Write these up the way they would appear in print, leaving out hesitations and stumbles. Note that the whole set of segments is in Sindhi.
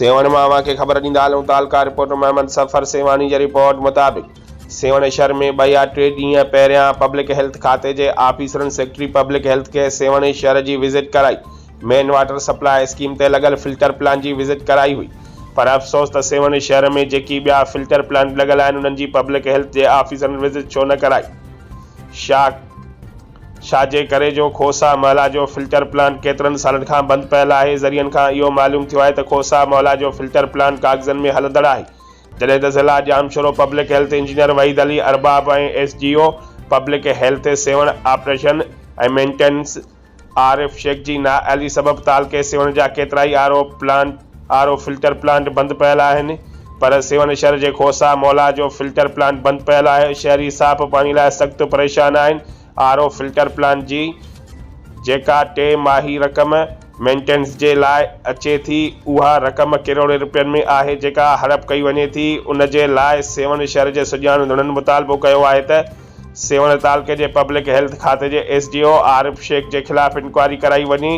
سيوهڻ مان اوهان کي خبر ڏيندا هلون تعلقه رپورٽر محمد صفر سيوهاڻي جي رپورٽ مطابق سيوهڻ شھر ۾ ٻه يا ٽي ڏينهن پهريان پبلڪ هيلٿ کاتي جي آفيسرن سيڪريٽري پبلڪ هيلٿ کي سيوهڻ شھر جي وزٽ ڪرائي مين واٽر سپلاء اسڪيم تي لڳل فلٽر پلانٽ جي وزٽ ڪرائي هئي پر افسوس ته سيوهڻ شهر ۾ جيڪي ٻيا فلٽر پلانٽ لڳل آهن انهن جي پبلڪ هيلٿ جي آفيسرن وزٽ ڇو نه ڪرائي شا ڇا جي ڪري جو کوسا محلا جو فلٽر پلانٽ ڪيترن سالن کان بند پيل آهي، ذريعن کان اهو معلوم ٿيو آهي ته کوسا محلا جو فلٽر پلانٽ ڪاغذن ۾ هلندڙ آهي، جڏهن ته ضلع Jamshoro public health engineer Waheed Ali Arbab ۽ S D O public health Sehwan operation ۽ maintenance Arif Shaikh جي نااهلي سبب تعلقي سيوهڻ جا ڪيترائي R O plant R O filter plant بند پيل آهن پر سيوهڻ شهر جي کوسا مولا جو فلٽر پلانٽ بند پيل آهي شهري صاف پاڻي لاء سخت پريشان آهن آر او فلٽر پلانٽ جي جيڪا ٽي ماهي رقم مينٽينس جي لاء اچي ٿي اها رقم ڪروڙين رپين ۾ آهي جيڪا هڙپ ڪئي وڃي ٿي ان جي لاء سيوهڻ شهر جي سڄاڻ ڌڻن مطالبو ڪيو آهي ته سيوهڻ تعلقي جي پبلڪ هيلٿ کاتي جي S D O Arif Shaikh جي خلاف انڪوائري ڪرائي وڃي،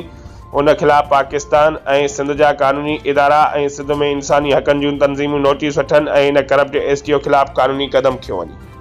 ان خلاف پاڪستان ۽ سنڌ جا قانوني ادارا ۽ سنڌ ۾ انساني حقن جون تنظيمون نوٽيس وٺن ۽ ان ڪرپٽ ايس ڊي او خلاف قانوني قدم کنيو وڃي.